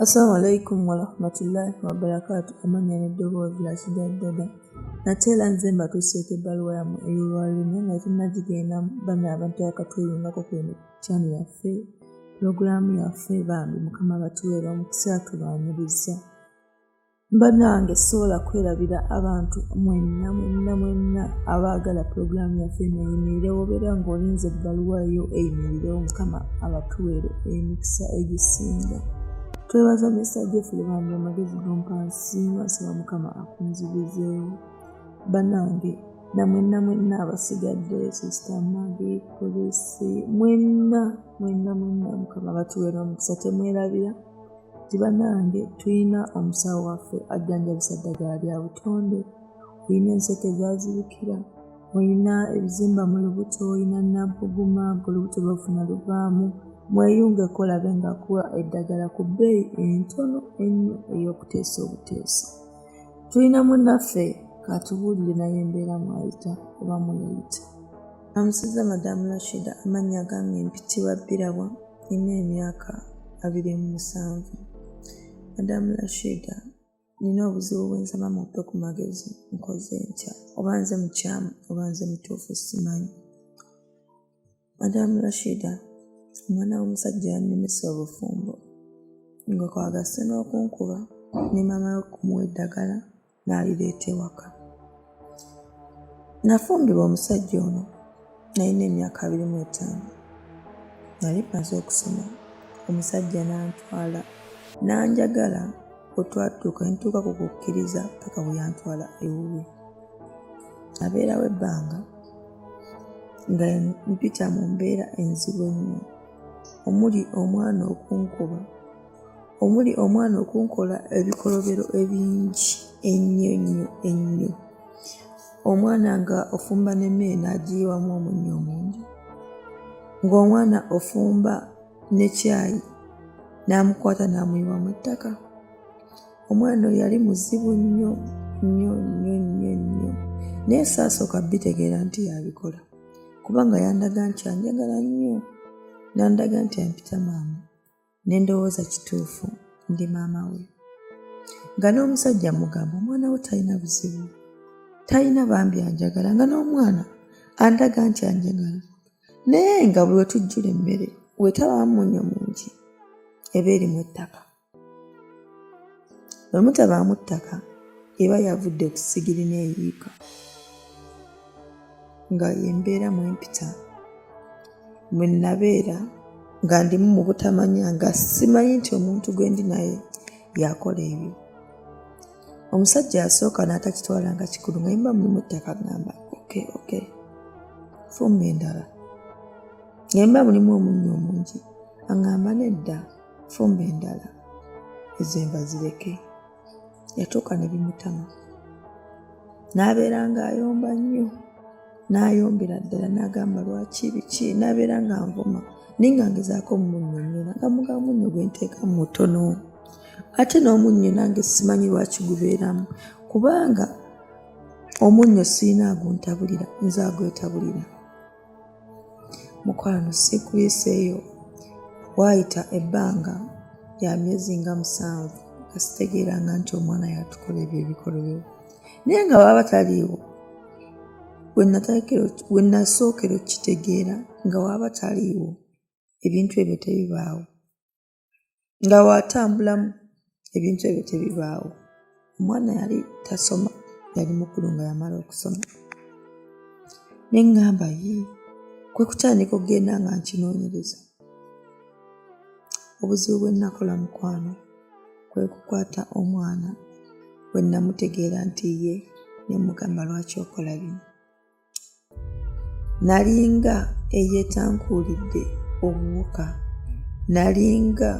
Assalamu alaikum warahmatullahi wabarakatu. Amannya n'eddoboozi Rashida Dada. Nate era nze mbatuuseeko ebbaluwa yammwe ey'olwaleero, naye nga tetunnagigendamu, banno abantu abakatweyungako ku eno channel yaffe, pulogulaamu yaffe, bambi Mukama batuweera omukisa, tubaaniriza. Bannange, sisobola kwerabira abantu mwenna mwenna mwenna abaagala pulogulaamu yaffe eno eyimirirewo. Obeera ng'olinze ebbaluwa yo eyimirirewo. Mukama abatuweere emikisa egisinga. Twebaza Mr Jeffrey, bambi amagezi gompa nsiima, nsaba Mukama akunzibizeewo. Bannange, namwenna mwenna abasigadde, Sister Maggie, Chris, mwenna mwenna mwenna, Mukama batuweere omukisa. Temwerabira nti bannange tulina omusawo waffe ajjanjabisa ddagala lya butonde. Olina enseke ezazibikira, olina ebizimba mu lubuto, olina nabbuguma, olubuto lwofuna luvaamu, mweyungeko olabe ng'akuwa eddagala ku bbeeyi entono ennyo ey'okuteesa obuteesa. Tulina munnaffe katubuulire naye embeera mwayita oba mweyita. Amusiza Madamu Rashida, amannya gange mpitibwa Birabwa, nina emyaka 27. Madamu Rashida, nina obuzibu bwensaba mumpe ku magezi. Nkoze ntya? Oba nze mukyamu oba nze mutuufu, simanyi. Madamu Rashida, omwana w'omusajja yannemesa obufumbo nga kwagasse n'okunkuba ne maama we kumuwa eddagala n'alireeta ewaka. Nafumbirwa omusajja ono nalina emyaka 25. Nali mmaze okusoma, omusajja n'antwala n'anjagala, bwe twatuuka ne ntuuka ku kukkiriza paka bwe yantwala ewuwe. Nabeerawo ebbanga nga mpita mu mbeera enzibu ennyo, omuli omwana okunkuba, omuli omwana okunkola ebikolobero ebingi ennyo ennyo ennyo. Omwana nga ofumba n'emmere n'agiyiwamu omunnyo omungi, ng'omwana ofumba ne caayi n'amukwata n'amuyiwamu ettaka. Omwana oyo yali muzibu nnyo nnyo nnyo nnyo nnyo, naye saasooka bitegeera nti yabikola, kubanga yandaga nti anjagala nnyo, n'andaga nti ampita maama, ne ndowooza kituufu ndi maama we. Nga n'omusajja mugamba omwana we talina buzibu, talina, bambi anjagala, nga n'omwana andaga nti anjagala, naye nga buli we tujjula emmere wetabaamu munnyo mungi eba erimu ettaka. Bwe mutabaamu ttaka eba yavudde ku ssigiri n'eyiika. Nga y'embeera mwe mpita, mwe nabeera nga ndimu mu butamanya, nga simanyi nti omuntu gwe ndi naye y'akola ebyo. Omusajja yasooka n'atakitwala nga kikulu, nga yemba mulimu ettaka ngamba okay okay, fumba endala. Nga mba mulimu omunnyo omungi aŋŋamba nedda, fumba endala, ezo enva zireke. Yatuuka ne bimutama, n'abeera ng'ayomba nnyo, n'ayombera ddala, n'agamba lwaki biki, n'abeera nga nvuma, naye nga ngezaako omumunnyonnyola nga mugamba omunnyo gwe nteekamu mutono, ate n'omunnyo nange simanyi lwaki gubeeramu, kubanga omunnyo sirina aguntabulira, nze agwetabulira. Mukwano, sikuliiseeyo, waayita ebbanga lya myezi nga 7 nga sitegeeranga nti omwana yatukola ebyo ebikolobero, naye nga baba taliiwo we nasookera okukitegeera nga waaba taliiwo ebintu ebyo tebibaawo, nga waatambulamu ebintu ebyo tebibaawo. Omwana yali tasoma, yali mukulu nga yamala okusoma, ne ŋŋamba ye kwe kutandika okugenda nga nkinoonyereza. Obuzibu bwe nnakola, mukwano, kwe kukwata omwana bwe namutegeera nti ye, ne mugamba, "Lwaki okola bino?" Nalinga eyeetankuulidde obuwuka, nalinga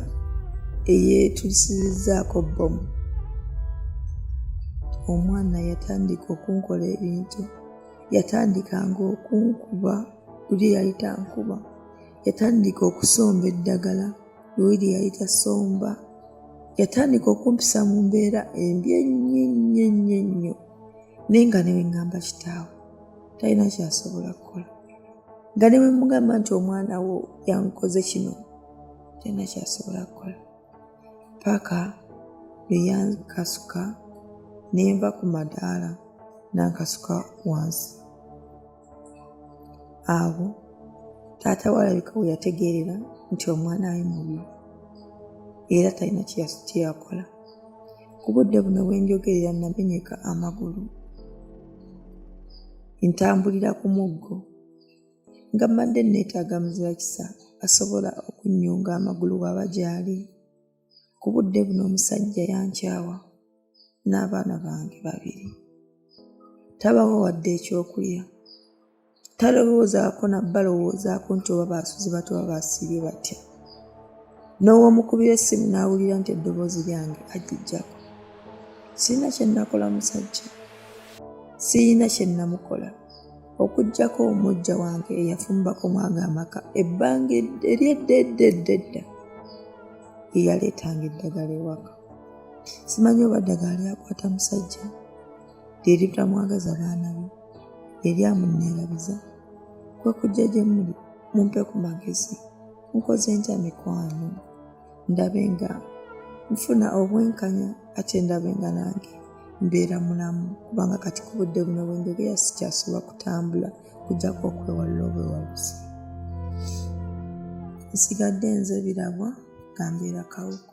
eyeetulisizzaako bbomu. Omwana yatandika okunkola ebintu, yatandikanga okunkuba luli yali tankuba, yatandika okusomba eddagala luli lye yali tasomba, yatandika okumpisa mu mbeera embi ennyo ennyo ennyo ennyo, naye nga ne bwe ŋŋamba kitaawe talina kyasobola kukola, nga ne bwe mugamba nti omwana wo yankoze kino talina kyasobola kukola. Ppaka lwe yankasuka ne nva ku madaala n'ankasuka wansi. Awo taata we alabika we yategeerera nti omwana we mubi era talina kye yakola. Ku budde buno we njogerera namenyeka amagulu. Ntambulira ku muggo. Nga mbadde nneetaaga muzirakisa asobola okunnyunga amagulu bw'aba gy'ali. Ku budde buno omusajja yankyawa n'abaana bange babiri. Tabawa wadde ekyokulya. Talowoozaako na balowoozaako nti oba baasuze batya oba basiibye batya. N'ow'omukubira essimu n'awulira nti eddoboozi lyange agiggyako. Sirina kye nnakola musajja. Sirina kye nnamukola. Okuggyako omuggya wange eyafumbako mwago amaka ebbanga ery'edda edda edda edda ye yaleetanga eddagala ewaka. Simanyi oba ddagala lyakwata musajja lye litamwagaza baana be, lye lyamunneerabiza. Kwe kujja gye muli mumpe ku magezi. Nkoze ntya mikwano ndabe nga nfuna obwenkanya ate ndabe nga nange mbeera mulamu kubanga kati ku budde buno bwe njogera sikyasobola kutambula kujjako okwewalula obwewaluzi. Nsigadde nze Birabwa nga mbeera Kawuku.